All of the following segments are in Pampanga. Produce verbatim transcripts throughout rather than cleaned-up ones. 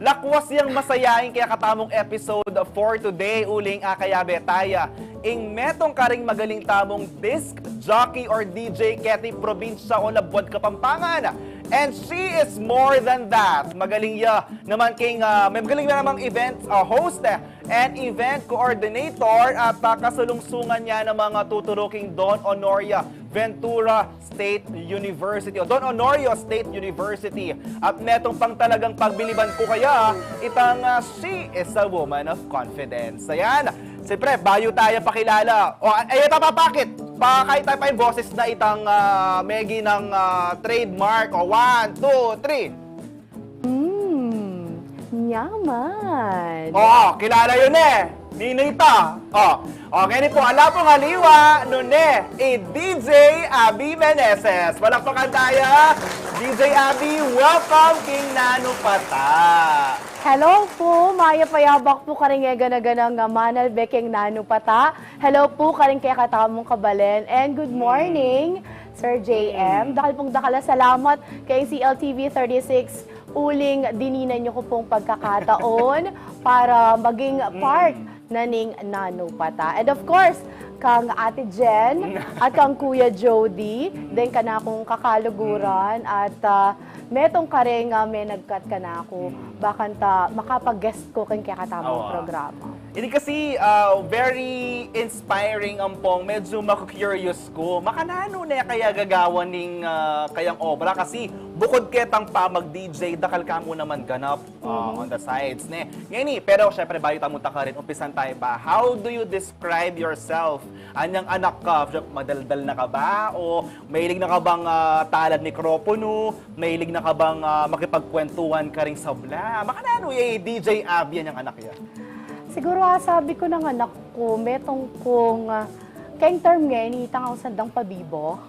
Lakwas yang masaya ing kekatamung episode for today, uling akayabe taya ing metung karing magaling tamung disc jockey or D J keti probinsya o labuad Kapampangan. And she is more than that. Magaling ya naman king, ah, may magaling ya namang event, ah, host, eh, and event coordinator at, ah, kasalungsungan ya ng mga tuturo king Don Honoria Ventura State University o Don Honorio State University. At netung pang talagang pagbiliban ku kaya, itang, ah, she is a woman of confidence. Ayan. Siyempre, bayu taya pakilala. O, ay, ito, papakit. Pakita pa ing boses na itang, ah, Maggie ng, ah, trademark. O, one, two, three. Hmm, nyaman. O, kilala yu ne. Ninu ita? O, o, ngeni pu, ala pung aliwa nune, i D J Abby Meneses. Palakpakan taya. D J Abby, welcome king Nanu Pata. Hello pu, mayap a yabak pu karing egana-ganang manalbe king Nanu Pata. Hello pu karing kekatamung kabalen. And good morning, Sir J M. Dakal pung dakal a salamat keng C L T V thirty-six uling dininan yu ku pung pagkakataon para maging part na ning Nanu Pata. And of course, kang Ate Jen at kang Kuya Jody, deng kanakung kakaluguran at, ah, metung karing, ah, menagkat kanaku, bakanta makapag-guest ku keng kekatamung programa. Ini kasi, ah, very inspiring ampong, medyu maku-curious ku. Makananu ne kaya gagawan ning, ah, kayang obra? Kasi bukud ketang pamag-D J, dakal ka mu naman ganap, ah, on the sides, ne? Ngeni, pero syempre, bayu tamu takarin, umpisan taya pa. How do you describe yourself? Anyang anak ka, madaldal na ka ba? O mahilig na ka bang, ah, talad mikrofonu? Mahilig na ka bang, ah, makipagkwentuhan karing sabla? Makananu i D J Abby anyang anak ya? Siguru, ah, sabi ku nang anak ku, metung kung, ah, keng term ngeni, itang ausan dang pabibo.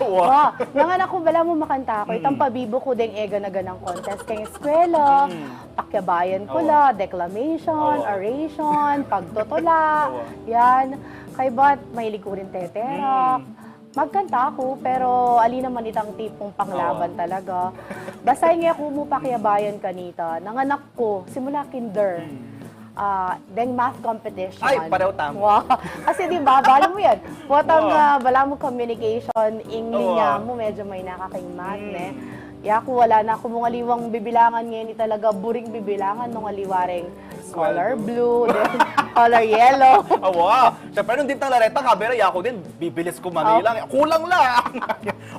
Wa, nang anak ku, balamu makanta ku, itang pabibo ku deng egana-ganang contest keng eskwela, pakyabayan ku la, declamation, oration, pagtutula, yan. Kaybat, mahilig ku rin teterak. Magkanta ku, pero ali naman itang tipung panglaban talaga. Basta ing e ku mu pakyabayan kanita, nang anak ku, simula kinder, ah, deng math competition. Ay, pareho tamu. Wa. Kasi di ba, balamu yan. Potang, ah, balamu communication, ing linya mu, medyu maina ka keng math, ne? Yaku, ala na ku mung aliwang bibilangan ngeni, talaga buring bibilangan nung aliwa reng color blue, then color yellow. Awa, syempre nung ditang lareta, kabera, yaku din, bibilis ku manilang. Kulang la.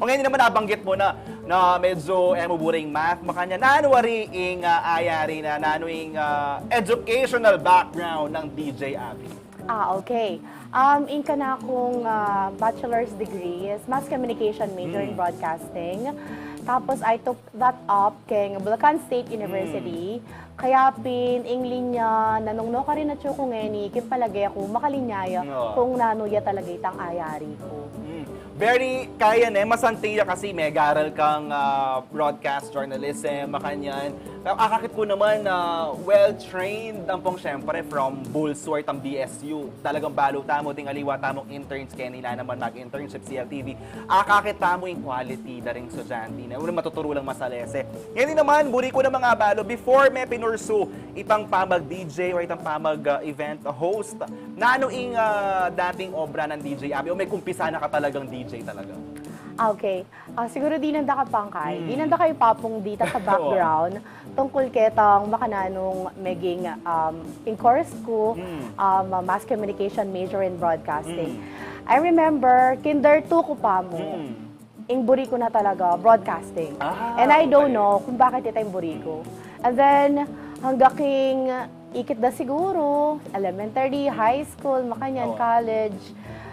O ngeni naman, nabanggit mu na, na medyu e mu buring math, makanyan, nanu wari ing, ah, ayari na, nanu ing, ah, educational background nang D J Abby? Ah, okay. Um, ing kanakung, ah, bachelor's degree is mass communication major in broadcasting. Tapos I took that up keng Bulacan State University. Kaya pin, ing linya, na nung nukarin atyu ku ngeni, king palage ku, makalinya ya kung nanu ya talaga itang ayari ku. Very kaya ne, masanting ya kasi megaral kang, ah, broadcast journalism, makanyan. Akakit ku naman, ah, well-trained ampong, syempre, from Bulsur, itang B S U. Talagang balu tamu, ding aliwa tamung interns, keni la naman mag-internship C L T V. Akakit tamu ing quality da ring estudyante, ne? Uling matuturu lang masalese. Ngeni naman, buri ku namang abalu, before me pinursu itang pamag-D J or itang pamag, ah, event host, nanu ing, ah, dating obra nang D J Abby? O may kumpisa na ka talagang D J talaga? Ah, okay. Ah, siguru dinan da ka pangkay. Dinan da kayu papung dita sa background tungkul ketang makananung meging, um, ing course ku, um, mass communication major in broadcasting. I remember, kinder two ku pa mu, ing buri ku na talaga, broadcasting. Ah, And I don't okay. know kung bakit ita ing buri ku. And then, hanggang king ikit da siguru, elementary, high school, makanyan, college,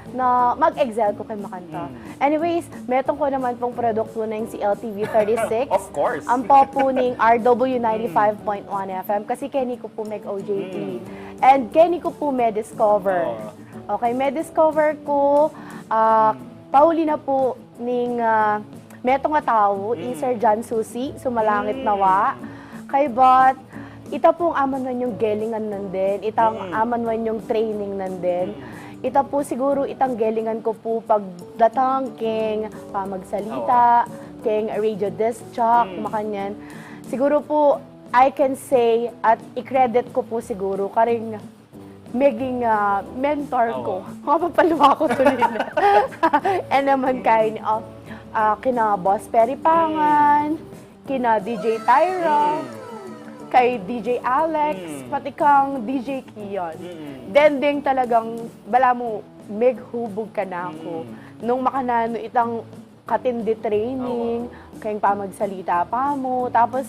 na mag-excel ku keng makanta. Anyways, metung ku naman pung produktu ning C L T V thirty-six. Of course. Ampo pu ning R W ninety-five point one F M kasi keni ku pu meg-O J T. And keni ku pu me-discover. Oo. Okay, me-discover ku, ah, pauli na pu ning, ah, metung a tau, i Sir John Susi, sumalangit na wa. Kaybat, ita pung aman wen yung gelingan nandin, itang aman wen yung training nandin. Ita pu siguru itang gelingan ku pu pagdatang keng pamagsalita, keng radio disc jock, makanyan. Siguru pu, I can say, at i-credit ko po siguro karing meging, ah, mentor ko. Awa. Mapapaluha ko tuloy na. E naman kayo ni, ah, ah, kina Boss Perry Pangan, kina D J Tyra, kay D J Alex, pati kang D J Kion. Then, ding talagang, balamu, meghubug kanaku. Nung makananu itang katindi training, keng pamagsalita pa mu. Tapos,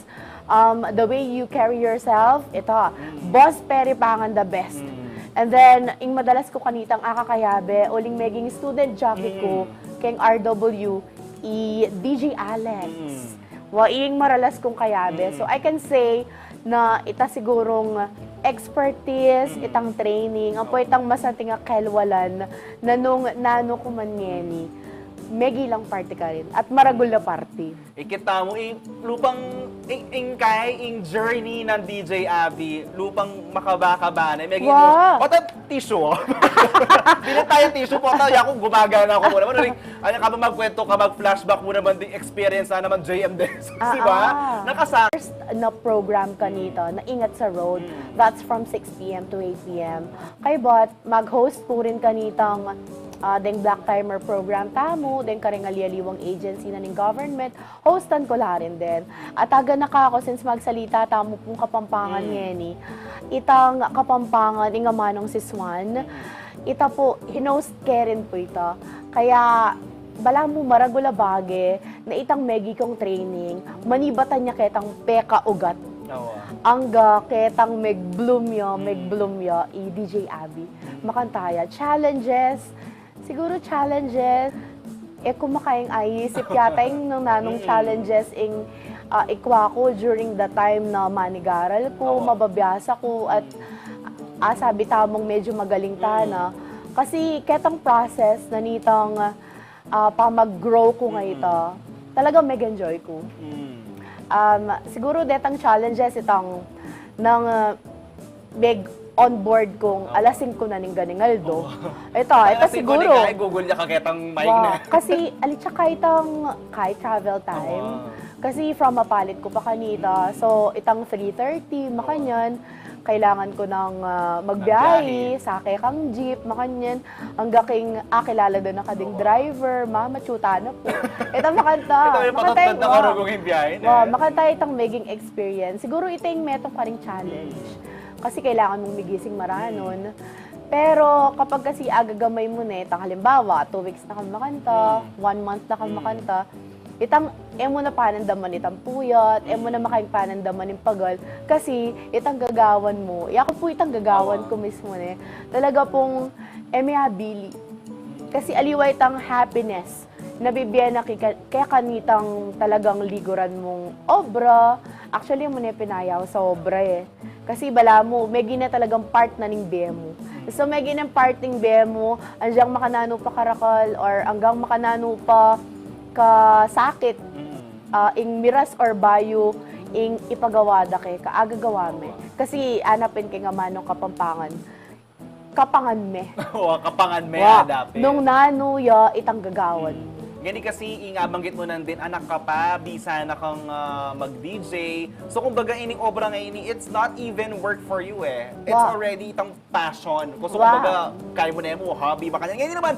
um, the way you carry yourself, ito, Boss Perry Pangan the best. And then, ing madalas ku kanitang akakayabe, uling meging student jockey ku, keng R W, i D J Alex. Wa, ing maralas kung kayabe. So, I can say na ita sigurung expertise, itang training, ampo itang masanting a kelwalan, na nung nanu ku man ngeni, megilang parti karin, at maragul a parti. Ikit tamu, ing lupang, ing, ing kay, ing journey nang D J Abby, lupang makaba-kaba na, meging Wa. Pota tissue. Binat tayo tissue, pota, yaku, gumagana ku muna. Ano, ring, ano ka ba magkwento ka, mag-flashback mu naman ding experience na naman, J M Dez. Ah, di ba? Ah. Nakasa- First na program kanita, na Ingat sa Road, that's from six P M to eight P M. Kay Bot, mag-host pu rin kanitang, ah, deng Black Timer program tamu, deng karing alialiwang agency na ning government, hostan ku la rin din. At aganaka ku, since magsalita tamu pung Kapampangan ngeni, itang Kapampangan, ing amanung si Swan, ita pu, hinost ke rin pu ita. Kaya, balamu maragul a bage, na itang megi kung training, manibatan ya ketang pekaugat. Awa. Angga ketang meg-bloom ya, meg-bloom ya, i D J Abby. Makanta ya. Challenges, siguru challenges, e ku makaing aisip yata ing nung nanung challenges ing, ah, ikwa ku during the time na manigaral ku, mababiasa ku, at, ah, sabi tamung medyo magaling ta na. Kasi ketang process na nitang, ah, pamag-grow ku ngayta, talagang meg-enjoy ku. Um, siguru detang challenges itang nang, ah, meg-onboard kung alas singko na ning ganing aldo. Ito, ito siguro. Ay, gugul ya ka ketang mic na. Kasi, alitsa ka itang kay travel time. Kasi from Mapalad ku pa kanita. So, itang three thirty, makanyan, kailangan ku nang, ah, magbiyahe, sake kang jeep, makanyan. Angga king akilala da na ka ding driver, ma, matsuta na pu. Ita makanta. Ita, makanta ita, karugong ing biyahe na. Wa, makanta itang meging experience. Siguro ita ing metung karing challenge. Kasi kailangan mung migising maranun. Pero kapag kasi agagamay mu ne, itang halimbawa, two weeks na kang makanta, one month na kang makanta, itang e mu na panandaman itang puyat, e mu na makaing panandaman ing pagal, kasi itang gagawan mu, yaku pu itang gagawan ku mismu ne, talaga pung e me abili. Kasi aliwa itang happiness na bibie na keka, keka nitang talagang liguran mung obra. Actually, e mu ne pinayaw sa obra e. Kasi balamu, meging na talagang part na ning bie mu. So, meging na part ning bie mu, anggang makananu pa karakal, or anggang makananu pa kasakit, ah, ing miras or bayu, ing ipagawa da keka, agagawa me. Kasi ana pin keng amanung Kapampangan, kapangan me. Wa, kapangan me, wa, adapin. Nung nanu ya itang gagawan mu. Ngeni kasi, ing abanggit mu nandin, anak ka pa, bisa na kang, ah, mag-D J. So, kumbaga, ining obra ngeni, it's not even work for you e. It's already itang passion. Kung so, kumbaga, kaya mu na mu, hobby, makanyan. Ngeni naman,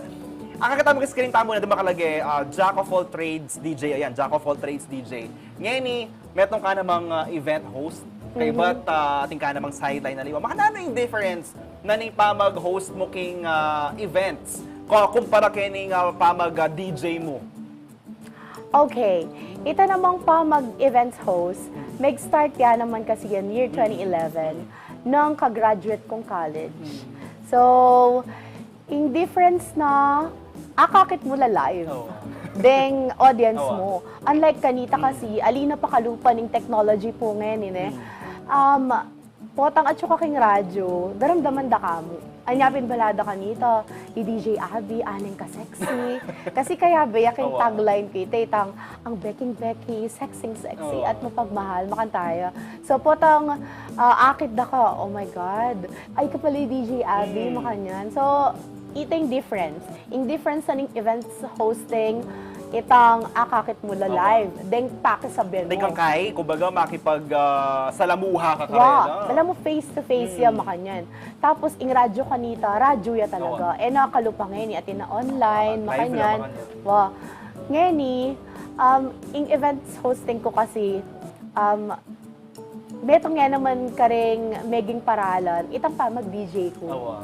ang kakita mu kasi screen tamu na dumakalage, ah, jack of all trades D J. Ayan, jack of all trades D J. Ngeni, metung ka namang, ah, event host, kaybat, ah, atin ka namang sideline aliwa. Makananu ing difference na ning pamag-host mu king, ah, events, ko, kumpara kening, ah, pamag, ah, D J mu? Okay. Ita namang pamag-events host, meg-start ya naman kasi yan year twenty eleven, nung ka-graduate kung college. So, ing difference na, akakit mu la live deng audience mu. Unlike kanita kasi, ali na pakalupa ning technology pu ngeni, ne? Um, potang atsu ka king radyo, daramdaman da ka mu. Anya pin bala da kanita, i D J Abby, aning ka-sexy. Kasi kayabe ya king tagline kita, itang, ang beking-beki, sexing-sexy, at mapagmahal, makanta ya. So, potang, ah, akit da ka, oh my God, ay ka pala i D J Abby, makanyan. So, ita ing difference. Ing difference na ning events hosting, itang akakit mu la live. Deng pakisabian mu. Deng kang kai, kumbaga, makipag, ah, salamuha ka karela. Wa, balamu face to face ya, makanyan. Tapos, ing radyo kanita, radyo ya talaga. E na kalupa ngeni, atin na online, makanyan. Wa, ngeni, um, ing events hosting ku kasi, um, metung ya naman karing meging paralan, itang pamag-D J ku.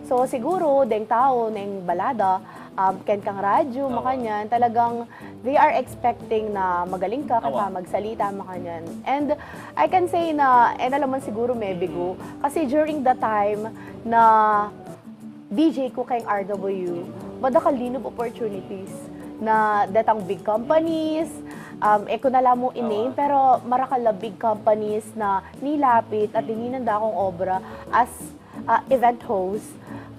So, siguru, deng tau, neng balada, um, ken kang radyo, makanyan, talagang they are expecting na magaling ka, ken pamagsalita, makanyan. And I can say na, e na la man siguru mebigu. Kasi during the time na D J ku keng R W, madakal linub opportunities na datang big companies, um, e ku na la mu i-name, pero marakal la big companies na nilapit at dininan da kung obra as, ah, event host.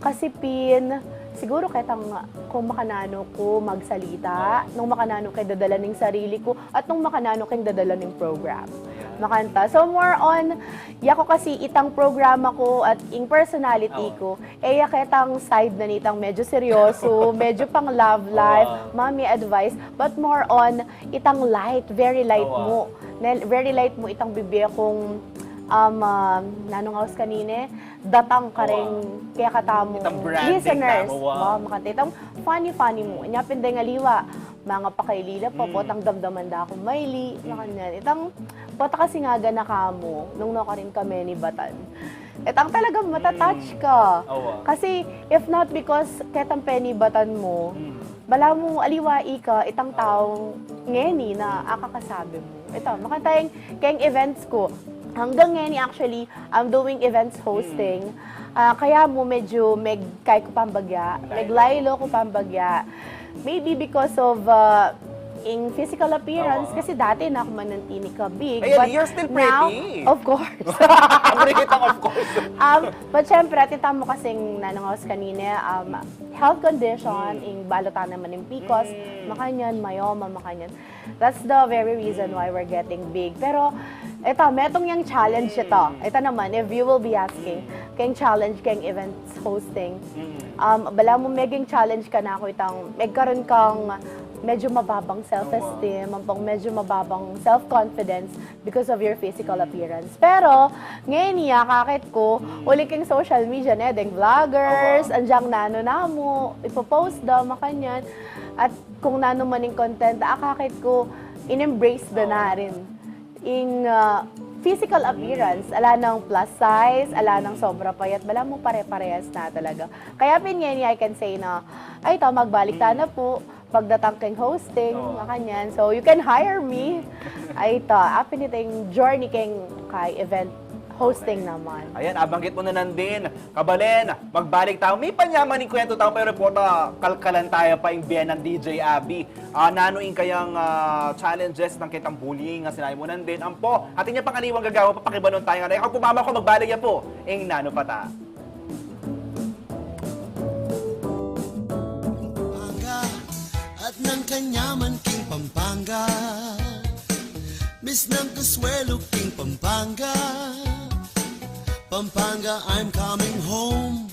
Kasi pin, siguru ketang kung makananu ku magsalita, nung makananu ke dadala ning sarili ku, at nung makananu keng dadala ning program. Makanta. So, more on, yaku kasi itang programa ku at ing personality ku, e ya ketang side na nitang medyo seryoso, medyo pang love life, mommy advice, but more on itang light, very light mu. Nel-, very light mu itang bibie kung, um, ah, nanung aus kanine, datang karing kekatamung listeners. Itang branding tamu, wa. Wa, makanta itang funny-funny mu. Inya pin deng aliwa, mangapakaili la pa, potang damdaman da kung maili, makanyan. Itang pota kasi nga ganaka mu, nung nukarin ka menibatan. Itang talagang matatouch ka. Kasi, if not because ketang penibatan mu, balamu aliwa ika, itang tau ngeni na akakasabi mu. Ita, makanta ing keng events ku. Hanggang ngeni, actually, I'm doing events hosting. Ah, kaya mu medyo megkai ku pambagya, meglaylo ku pambagya. Maybe because of, ah, ing physical appearance, kasi dati na ku man nung tini ka big, but now, of course. Pretty, of course. Um, but syempre, atin tamu kasing nanung aus kanine, um, health condition, ing balu ta naman ing P C O S, makanyan, myoma, makanyan. That's the very reason why we're getting big. Pero, ita, metung yang challenge ita. Ita naman, if you will be asking, keng challenge, keng events hosting, um, balamu meging challenge kanaku itang, megkarin kang medyo mababang self-esteem, ampong medyo mababang self-confidence because of your physical appearance. Pero, ngeni, akakit ku, uli keng social media, ne, deng vloggers, anjang nanu namu, ipopost da, makanyan. At kung nanu man ing content, akakit ku, in-embrace da na rin ing, ah, physical appearance. Ala nang plus size, ala nang sobra payat, balamu pare-parehas na talaga. Kaya pin ngeni, I can say na, ay, ita, magbalik ta na pu, pagdatang keng hosting, makanyan. So, you can hire me. Ay, ita, apin ita ing journey keng kay event hosting naman. Ayan, abanggit mu na nandin. Kabalen, magbalik tamu. Mipan ya man ing kwentu tamu, pero pota, kalkalan taya pa ing bie nang D J Abby. Ah, nanu ing kayang, ah, challenges nang ketang bullying a sinabi mu nandin? Ampo, atin ya pang aliwang gagawan, papakibanun taya ngana. Ikaw pu, mama ku, magbalik ya pu ing Nanu Pa Ta. Pampanga at nang kanyaman king Pampanga. Miss nang kasuelu king Pampanga. Pampanga, I'm coming home.